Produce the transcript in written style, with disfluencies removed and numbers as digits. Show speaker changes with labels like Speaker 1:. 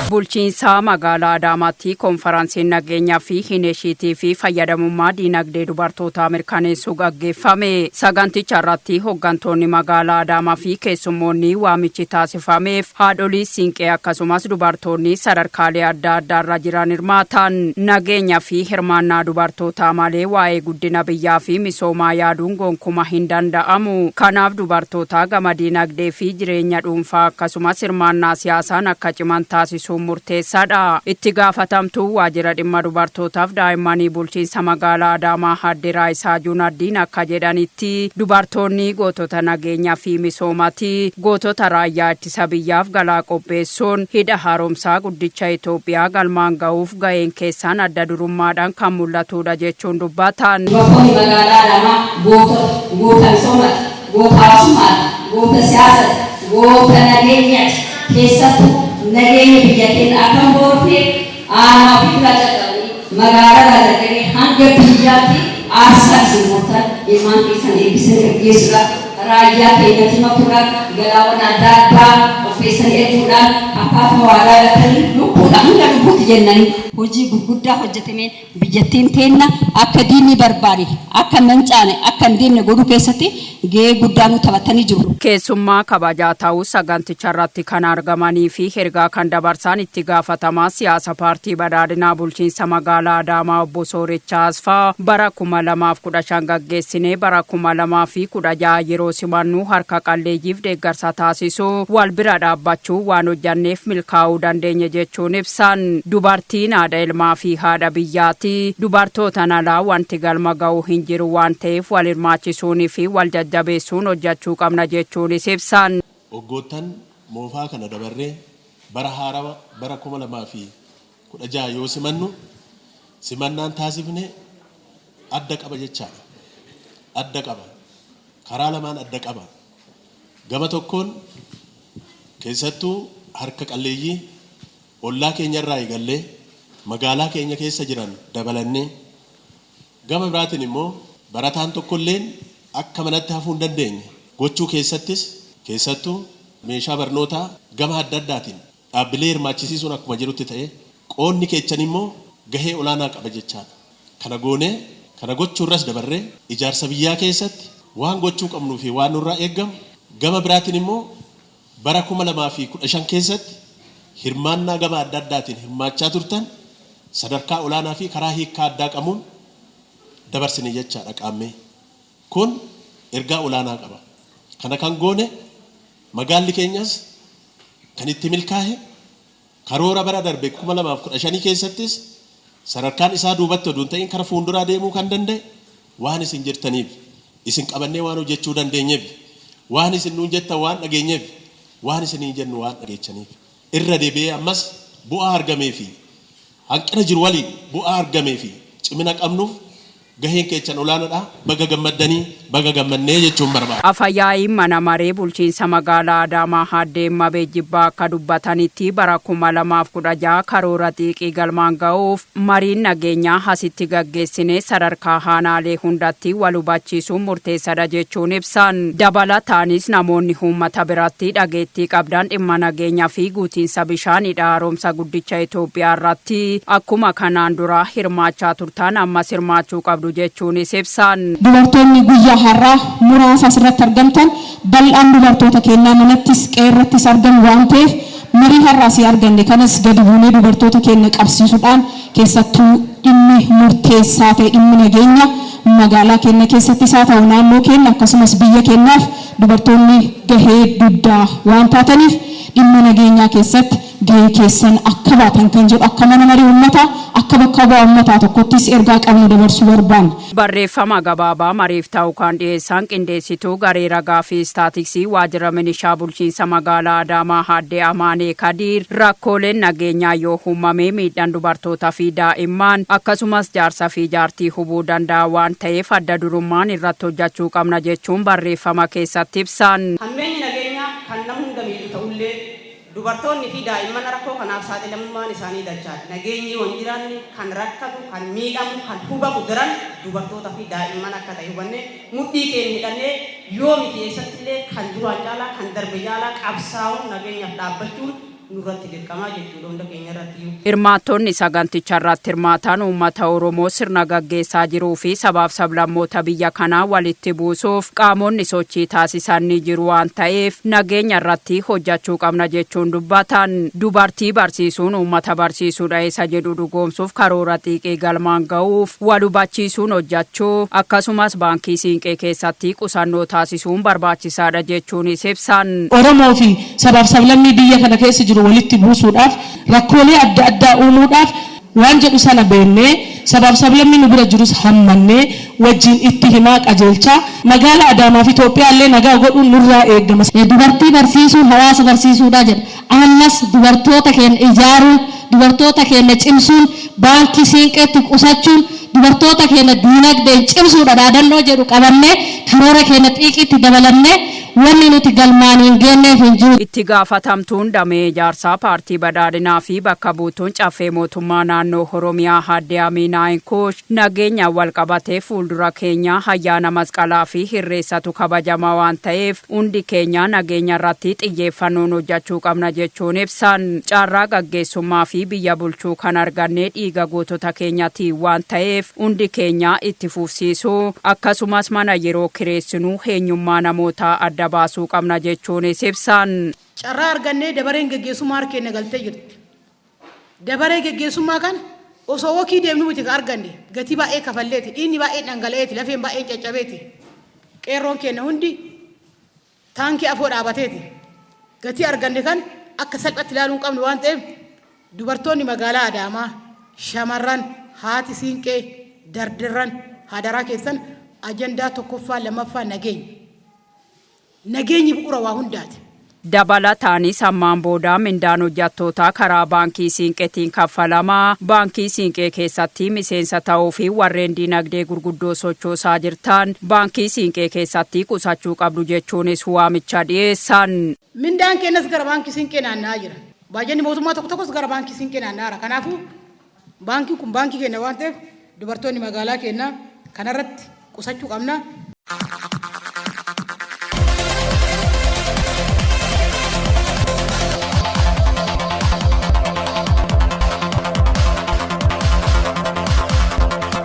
Speaker 1: Bulchiinsa magaalaa Adaamaatti konfaraansiin nageenyaa fi hineeshiitii fi fayyadamummaa diinagdee dubartootaa mirkaneessuu gaggeeffame. Saganticha irratti hooggantoonni magaalaa Adaamaa fi keessummoonni waamichi taasifameef haadholii siinqee akkasumas dubartoonni sadarkaalee adda addaarra jiran hirmaatan. Nageenya fi hirmaannaa dubartootaa malee waa'ee guddina biyyaa fi misoomaa yaaduun gonkuma hin danda'amu. Kanaaf dubartoota gama diinagdee fi jireenya dhuunfaa akkasumas hirmaannaa siyaasaan akka ciman taasisuun murteessaadha. Itti gaafatamtuu waajjira dhimma dubartootaaf daa'immanii bulchiinsa magaalaa Adaamaa Aadde Raayisaa Juunaddiin akka jedhanitti dubartoonni gootota nageenyaa fi misoomaati. Gootota raayyaa ittisa biyyaaf galaa qopheessuun hidha haaromsaa guddicha Itoophiyaa galmaan ga'uuf ga'een keessaan adda durummaadhaan kan mul'atudha jechuun dubbatan.
Speaker 2: Dubartoonni magaalaa Adaamaa gootota, goota misoomaati, goota hawaasummaati, goota siyaasaati, goota nageenyaati. Keessattuu nageenya biyya keenya akka hin boorofneef aanaa ofiirraa jalqabanii magaalaa irraa jalqabee hanga biyyaatti aarsaa isin gootan ilmaan keessan eebbisanii gaggeessuudhaaf raayyaa keenyatti makuudhaan galaawwan adda addaa qopheessanii erguudhaan akkaatuma waadaa galtanii lubbuudha hanga lubbuutti jennanii hojii gurguddaa hojjetameen biyyattiin teenna akka diinni barbaade akka hin mancaane akka hin deemne godhuu keessatti gahee guddaa nu taphatanii jiru.
Speaker 1: Keessummaa kabajaa ta'uu saganticha irratti kan argamanii fi ergaa kan dabarsan itti gaafatamaa siyaasa paartii badhaadhinaa bulchiinsa magaalaa Adaamaa obbo Soorechaa Asfaa bara 2015 gaggeessinee bara 2016 yeroo simannu harka qalleeyyiif deeggarsa taasisuu wal bira dhaabbachuu waan hojjanneef milkaa'uu dandeenye jechuun ibsan. Dubartiin haadha ilmaa fi haadha biyyaati. Dubartootaan alaa wanti galma ga'u hin jiru waan ta'eef wal hirmaachisuunii fi wal jajjabeessuun hojjechuu qabna jechuunis ibsan.
Speaker 3: Waggoottan moofaa kana dabarree bara haarawa bara 2016 yoo simannu simannaan taasifne adda qaba jechaadha. Adda qaba. Karaa lamaan adda qaba. Gama tokkoon keessattuu harka qalleeyyii ollaa keenyarraa eegallee magaalaa keenya keessa jiran dabalannee gama biraatiin immoo barataan tokkolleen akka manatti hafuu hin dandeenye gochuu keessattis keessattuu meeshaa barnootaa gama adda addaatiin dhaabbilee hirmaachisiisuun akkuma jirutti ta'ee qoodni keechan immoo gahee olaanaa qaba jechaadha. Kana goonee kana gochuurras dabarree ijaarsa biyyaa keessatti waan gochuu qabnuu fi waan nurraa eeggamu gama biraatiin immoo bara 2015 keessatti hirmaannaa gama adda addaatiin hirmaachaa turtan sadarkaa olaanaa fi karaa hiikkaa addaa qabuun dabarsine jechaadha qaammee. Kun ergaa olaanaa qaba. Kana kan goone magaalli keenyas kan itti milkaahe karoora bara darbe 2015 keessattis sadarkaan isaa duubatti oduu hin ta'in kara fuulduraa deemuu kan danda'e waan isin jirtaniif, isin qabannee waan hojjechuu dandeenyeef, waan isin nuun jettan waan dhageenyeef, waan isiniin jennu waan dhageechaniif. Irra deebi'ee ammas bu'aa argamee fi hanqina jiru waliin bu'aa argamee fi cimina qabnuuf gaheen keechan olaanadha. Baga gammaddanii, baga gammannee jechuun barbaada.
Speaker 1: Afayaa'iin mana maree bulchiinsa magaalaa Adaamaa Aadde Immabeet Jibbaa akka dubbatanitti bara 2016 karoora xiiqii galmaan ga'uuf mariin nageenyaa asitti gaggeessine sadarkaa aanaalee hundatti wal hubachiisuun murteessadha jechuun ibsan. Dabalataanis namoonni uummata biratti dhageettii qabdan dhimma nageenyaa fi guutiinsa bishaan hidha haaromsa guddicha Itoophiyaa irratti akkuma kanaan dura hirmaachaa turtan ammas hirmaachuu qabdu jechuunis ibsan.
Speaker 4: Dubartoonni guyyaa har'aa muraasa asirratti argamtan bal'aan dubartoota keenyaa manattis qe'eerrattis argamu waan ta'eef marii har'a asii arganne kanas gadi buunee dubartoota keenya qabsiisuudhaan keessattuu dhimmi murteessaa ta'e dhimmi nageenya magaalaa keenya keessattis haa ta'u naannoo keenya akkasumas biyya keenyaaf dubartoonni gahee guddaa waan taataniif dhimma nageenyaa keessatti gahee keessan akka baatan kan jedhu akka mana marii uummataa akka bakka bu'aa uummataa tokkottis ergaa qabnu dabarsuu barbaanna.
Speaker 1: Barreeffama gabaabaa mariif ta'u kan dhiyeessan qindeessituu garee ragaa fi istaatiksii waajjira minishaa bulchiinsa magaalaa Adaamaa Aadde Amaanee Kadiir rakkooleen nageenyaa yoo uumame miidhaan dubartootaa fi daa'imman akkasumas jaarsa fi jaartii hubuu danda'a waan ta'eef adda durummaan irratti hojjechuu qabna jechuun barreeffama keessatti ibsan.
Speaker 5: Hammeenyi nageenyaa kan nama hunda miidhu ta'ullee Dubartoonni fi daa'imman rakkoo kanaaf saaxilamummaan isaanii dachaadha. Nageenyi yoo hin jiraanne kan rakkatu, kan miidhamu, kan hubamu daran dubartoota fi daa'imman akka ta'e hubannee, mudhii keenya hidhannee, yoomi keessatti illee kan duraan caalaa, kan darbe caalaa qabsaa'uun, nageenyaaf dhaabbachuun nurratti dirqamaa jechuudha, hunda keenya irratti.
Speaker 1: Hirmaattonni saganticha irratti hirmaatan uummata Oromoo sirna gaggeessaa jiruu fi sabaaf sablammoota biyya kanaa walitti buusuuf qaamonni sochii taasisan ni jiru waan ta'eef, nageenya irratti hojjechuu qabna jechuun dubbatan. Dubartii barsiisuun uummata barsiisuudha isa jedhu dhugoomsuuf, karoora xiiqii galmaan ga'uuf wal hubachiisuun hojjechuu, akkasumas Baankii Siinqee keessatti qusannoo taasisuun barbaachisaadha jechuunis ibsan.
Speaker 6: Oromoo fi sabaaf sablammii biyya kana keessa jiru walitti buusuudhaaf, rakkoolee adda addaa uumuudhaaf waan jedhu sana beennee, sabaaf sablammii nu bira jirus hammannee, wajjin itti himaa, qajeelchaa, magaala Adaamaa fi Itoophiyaa illee nagaa godhuun nurraa eegama.
Speaker 7: Dubartii barsiisuun hawaasa barsiisuudha jedha. Ammas dubartoota keenya ijaaruun, dubartoota keenya cimsuun, Baankii Siinqeetti qusachuun, dubartoota keenya diinagdeen cimsuudha dhaadannoo jedhu qabannee, karoora keenya xiiqiitti dabalannee, wanni nuti galmaan hin geenyeef hin jiru.
Speaker 1: Itti gaafatamtuun damee ijaarsaa Paartii Badhaadhinaa fi bakka buutuun Caffee Mootummaa Naannoo Oromiyaa Aadde Aminaa Inkuush nageenyaan wal qabatee fuuldura keenya ayyaana Masqalaa fi Irreessatu kabajamaa waan ta'eef, hundi keenya nageenya irratti xiyyeeffannoon hojjechuu qabna jechuun ibsan. Carraa gaggeessummaa fi biyya bulchuu kan arganne dhiiga gootota keenyatiin waan ta'eef, hundi keenya itti fufsiisuu, akkasumas mana yeroo kireessinuu eenyummaa namootaa adda baasuu qabna jechuunis ibsan.
Speaker 8: Carraa argannee dabareen geggeessummaa harka keenya galtee jirti. Dabaree geggeessummaa kana osoo wakii deemnu miti ka arganne, gatii baay'ee kafalleeti, dhiigni baay'een dhangala'eeti, lafeen baay'een caccabeeti. Qeerroon keenya hundi taankii afoo dhaabateeti. Gatii arganne kan akka salphatti ilaaluu hin qabnu waan ta'eef, dubartoonni magaalaa Adaamaa, shamarran, haati siinqee, dardarran, hadaraa keessan, ajandaa tokkoffaa lammaffaa nageenya. Nageenyi bu'uura waa hundaati.
Speaker 1: Dabalataanis ammaan booda mindaan hojjettootaa karaa Baankii Siinqeetiin kaffalamaa. Baankii Siinqee keessatti miseensa ta'uu fi warreen diinagdee gurguddoo sochoosaa jirtan Baankii Siinqee keessatti qusachuu qabdu jechuunis waamicha dhiyeessan.
Speaker 8: Mindaan keenyas gara Baankii Siinqee naanna'aa jira. Baajjanni mootummaa tokko tokkos gara Baankii Siinqee naanna'aa jira. Kanaafuu baankiin kun baankii keenya waan ta'eef, dubartoonni magaalaa keenyaa kanarratti qusachuu qabna.